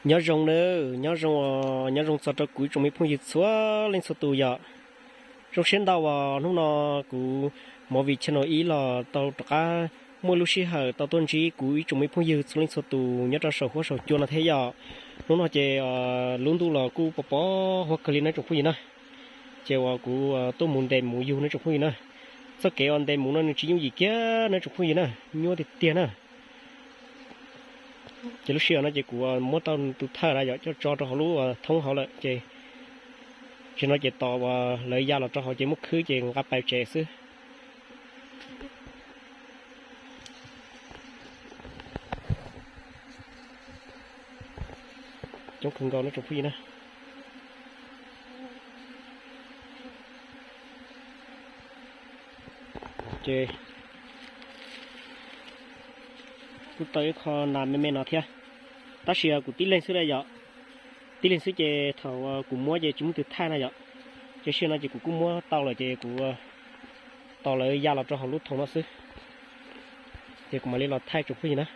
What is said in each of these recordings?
Nyob zoo nawb, nyob zoo, nyob zoo txog rau kuv ib tsoom me phooj ywg txhua leej txhua tus yom. Zoo siab ntau uas hnub no kuv movie channel ib los tau rov qab muaj lub sij hawm tau tuaj ntsib kuv ib tsoom me phooj ywg txhua leej txhua tus nyob rau saum huab saum cua no thiab yom. Hnub no ces lub ntuj los kuj pos pos huab kawg li nawb tsoom phooj ywg na. Ces uas kuv tuaj mus ntes mus yug nawb tsoom phooj ywg na. Txoj kev uas ntes mus no nws tsis yooj yim kiag nawb tsoom phooj ywg na, nyuaj tiag tiag na. Ces lub sij hawm no ces kuv muab tau tus thawj na yom coj tso rau hauv lub thoob hauv lawm ces, tam sim no ces tos uas lawv ya los rau hauv ces muab khwb ces nqa pais tsev xwb. Coob kawg nkaus nawb tsoom phooj ywg na. Ces kuj tau ib qho nas me me no thiab, tab sis kuv tib leeg xwb na yom. Tib leeg xwb ces thaum kuv muab ces tsis muaj tus thawj na yom. Ces tam sim no ces kuv kuj muab tau lawm ces kuv tos lawv ya los rau hauv lub thoob no xwb. Ces kuv mam li los thaij tsoom phooj ywg na.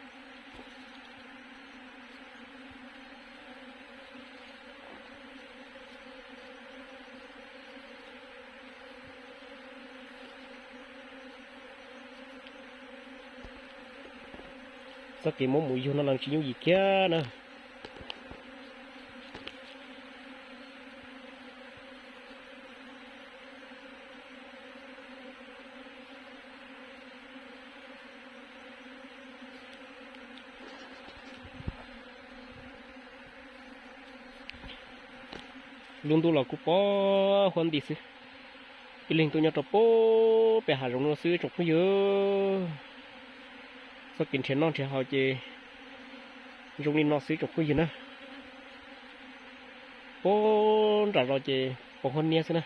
Txoj kev muab mus yug no los tsis yooj yim kiag na. Lub ntuj los kuj pos huab nti xwb. Ib leeg tuaj nyob rau pem hav zoov no xwb tsoom phooj ywg. Txoj kev nrhiav noj nrhiav haus ces zoo li no xwb tsoom phooj ywg na. Pem nram zos ces pos huab niab xwb na.